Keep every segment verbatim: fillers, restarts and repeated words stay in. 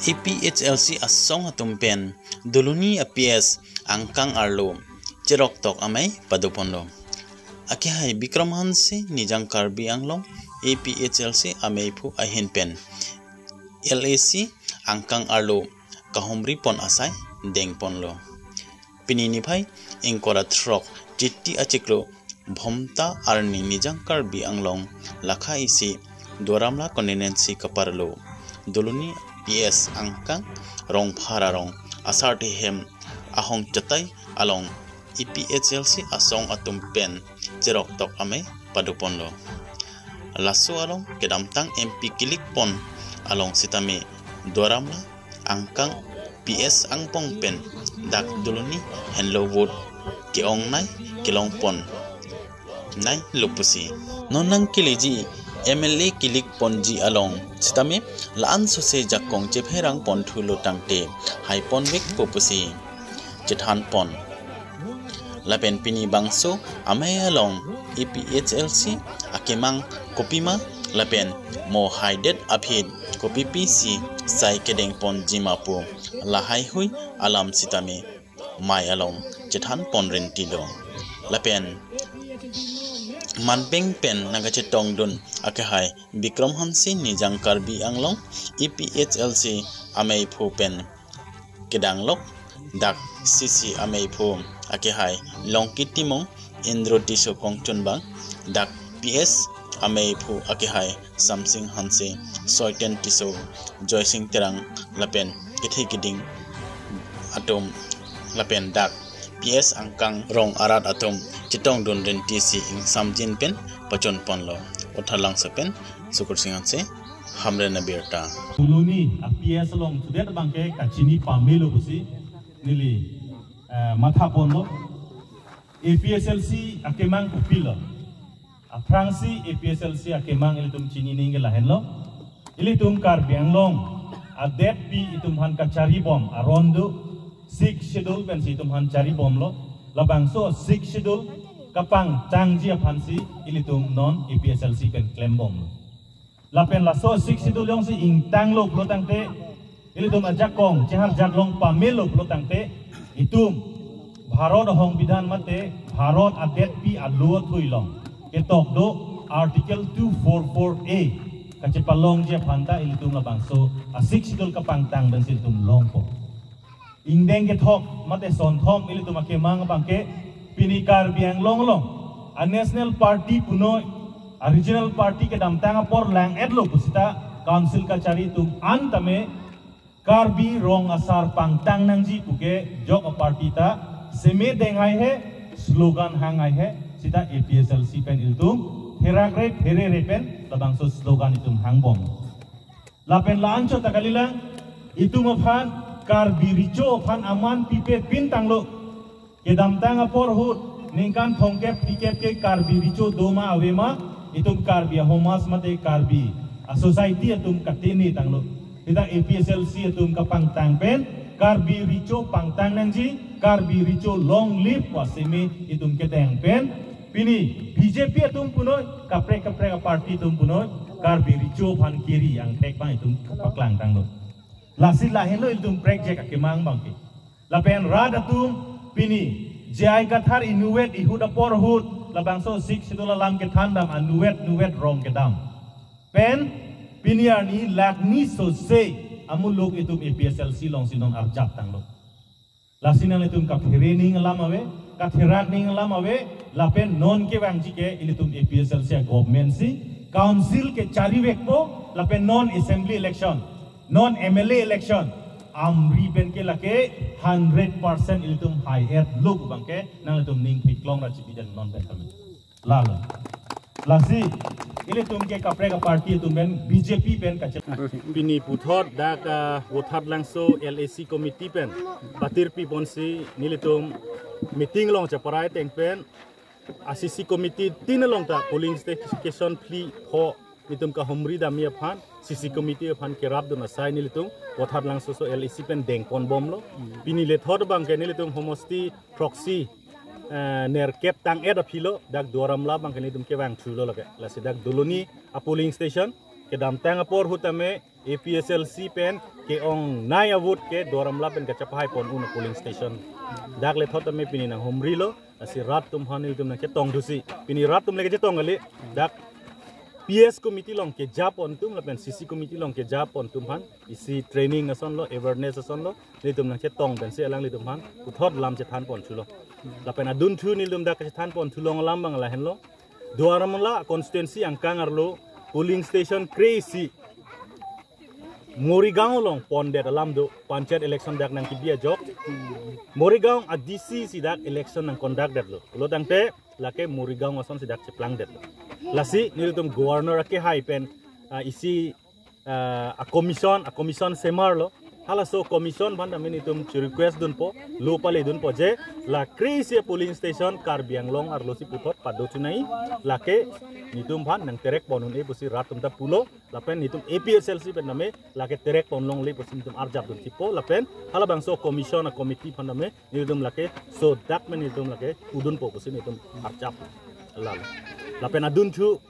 A P H L C asong atum pen Doloni a P S angkang arlo cheroktok amei padoponlo. Akehai Bikram Hanse Nijang Karbi Anglong A P H L C ameiphu ahin pen L A C angkang arlo kahumri pon asai dengponlo. Pini niphai ingkoi ra throk Chiti achiklo Bhomta arni Nijang Karbi Anglong lakha isi Duaramla constituency kaparlo Doloni P S angkang Rongphar arong asar thehem ahong chatai along A P H L C asong atum pen cheroktok amei padoponlo. Laso along kedamtang M P kilik pon along sitame Duaramla angkang P S angpong pen dak Doloni henlo vote ke-ongnei kelong pon nai lo pusi. Non nangkeleji M L A kilik ponji along sitame la-an sose jakong chepherang ponthulo tangte hai ponvekpo pusi chethan pon. Lapen pini bangso amei along A P H L C akemang kopima lapen mo haidet aphi kopipisi sai kedeng ponji ma pu lahai hui alam sitame mei along chethan pon rintilo. Lapen manpeng pen nangkachetongdun akehai Bikram Hanse Nijang Karbi Anglong A P H L C ameiphu pen kedanglok dak C C ameiphu akehai Longki Timung, Indro Tisso kongchunbang, dak P S ameiphu akehai Samsing Hanse, Soiten Tisso, Joysing Terang lapen kethe keding atum lapen dak P S angkang rong arat atum chetongdun rintisi ingsamjin pen pachun ponlo. Vothatlangso pen Sukursing Hanse, Hamren abirta. Doloni a P S along sudet abangke kachini pamelo pusi neli eh, matha ponlo. A P H L C akemang kopilo? Aphrangsi A P H L C akemang ilitum chinining ke lahenlo. Ilitum Karbi Anglong adetpi itum aphan kacharibom aron do, Sixth Schedule pensi itum aphan charibomlo. Labangso Sixth Schedule kapangtangji aphansi ilitum non A P H L C pen klembomlo. Lapen laso Sixth Schedule jongsi ingtanglo pulo tangte, ilitum ajakong chehar jaklong pamelo pulo tangte, itum Bharat ahongbidhan mate Bharat adetpi alo athui along ketok do Article two four four A kachepalongji aphan ta ilitum labangso a Sixth Schedule kapangtang pensi ilitum longpo. Ingdeng kethom mate sonthom ilitum akemang abangke pini Karbi Anglong along a national party punoi, a regional party kedamtang apor lang-etlo pusita council kachari atum an tame Karbi rong asar pangtang nangji puke jok a party ta seme deng haihe, slogan hang haihe, sita A P H L C pen ilitum therakre therere pen labangso slogan itum hangbom. Lapen la-anchot ta kalilang, itum aphan Karbi Recho aphan aman pipe pin tanglo. Kedamtang apor ahut ningkan thomkep phlikep ke Karbi Recho doma avema, itum Karbi ahomas mate Karbi a society atum katene tanglo. Sita A P H L C atum kapangtang pen Karbi Recho pangtang nangji, Karbi Recho long live pu aseme itum kedeng pen pini B J P atum punoi, kaprek kaprek a party atum punoi, Karbi Recho aphan kiri angthek abang itum paklang tanglo. Lasi lahenlo ilitum prekjak akemang abangke. Lapen rat atum pini J I Kathar inutvet ihut apor ahut labangso Sixth Schedule alam kethandam anutvet nutvet rong kedam pen pini arni lakni sose amuluk itum A P H L C alongsi non arjap tanglo. Lasi nanglitum kaphere ning alam ave, katherak ning alam ave, lapen non kevangji ke ilitum A P H L C a government si council kecharivekpo, lapen non assembly election, non M L A election, amri pen ke lake hundred percent ilitum hai-etlo pu abangke nanglitum ning theklong ra chipi den non pen kami. Lalo. Lasi, ilitum ke kaprek a party atum pen B J P pen kache. Pini puthot dak ah, Vothatlangso L A C committee pen patirpi ponsi nelitum meeting along cheparai ateng pen a C C committee tin along ta polling station phli pho nelitum kahumri damji aphan C C committee aphan kerapdun asai nelitum Vothatlangso so L A C pen dengponbomlo. Pini lethot abangke nelitum homosti proxy eh, nerkep tang-et aphilo, dak Duaramla abangke nelitum kevangthulo lake. Lasi dak Doloni a polling station, kedamtang apor ahut tame A P H L C pen ke-ongnei a-vote ke Duar Amla pen kachepahai pon un a-polling station. Dak le thot tame pini nanghumri lo, lasi rat atum aphan nelitum nangchetong thusi. Pini rat atum le kachetong kali, dak P S committee along keja pon atum lapen C C committee along keja pon atum aphan isi training ason lo, awareness ason lo, nelitum nangchetong pensi alanglitum aphan puthot lam chethan pon thulo. Lapen adunthu nelitum dak chethan pon thulong alam abang lahenlo. Duar Amla constituency angkang arlo polling station kre-isi Morigaon along pondet alam do, panchayat election dak nangkebi ajok. Morigaon a-D C si dak election nang-conduct detlo. Pulo tangte lake Morigaon ason si dak cheplang detlo. Lasi nelitum governor akehai pen, ah, isi, ah, a-commission, a-commission semar lo. Halaso commission aphan tame nelitum chi-request dunpo, lo pale dunpo je, la kre-isi polling station Karbi Anglong arlo si puthot pado chunai, lake nelitum aphan nangterek pon un-e pusi rat atum ta pulo, lapen nelitum A P H L C pen tame lake terek pon longle pusi nelitum arjap dun chipo, lapen halabangso commission a-committee aphan tame nelitum lake so dak men nelitum lake pudunpo pusi nelitum arjap lalo. Lapen adunthu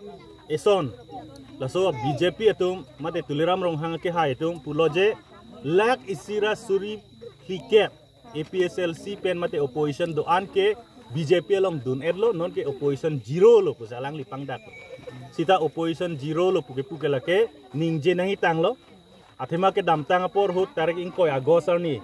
eson, laso B J P atum mate Tuliram Ronghang akehai atum pulo je lakh isi ra suri phlikep A P H L C pen mate opposition do-an ke B J P along dun-etlo, non ke opposition zero lo pusi alangli pangdak. Sita opposition zero lo pu ke pu ke lake ningje nangji tanglo. Athema kedamtang apor ahut tarik ingkoi August arni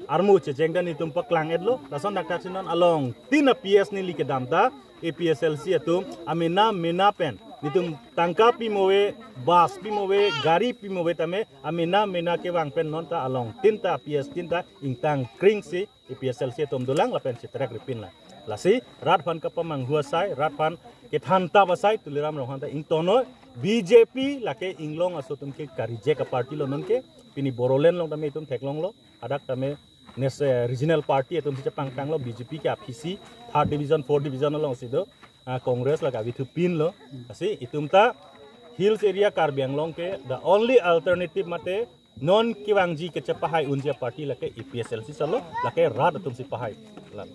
armu checheng ta nelitum paklang-etlo. Lason dak thaksi non along tin a-P S neli kedam ta A P H L C atum amena mena pen nelitum tangka pimo ave, bus pimo ave, gari pimo ave tame amena mena kevang pen non ta along tin ta P S tin ta ingtang kring si A P H L C atum dolang lapen cheterek ripin lang. Lasi rat aphan kapamanghu asai, rat aphan kethan tap asai Tuliram Ronghang ta ingtonnoi, B J P lake inglong aso atum ke ka-reject a-party lo, non ke pini Bodoland along tame itum theklonglo, hadak tame nes-, eh, regional party atum si chepangtanglo, B J P ke aphisi third division, fourth division along si do, ah, Congress lake avi thupinlo. Lasi itum ta Hills area Karbi Anglong ke the only alternative mate non kevangji kachepahai unji a-party lake A P H L C solo, lake rat atum si pahai. Lang.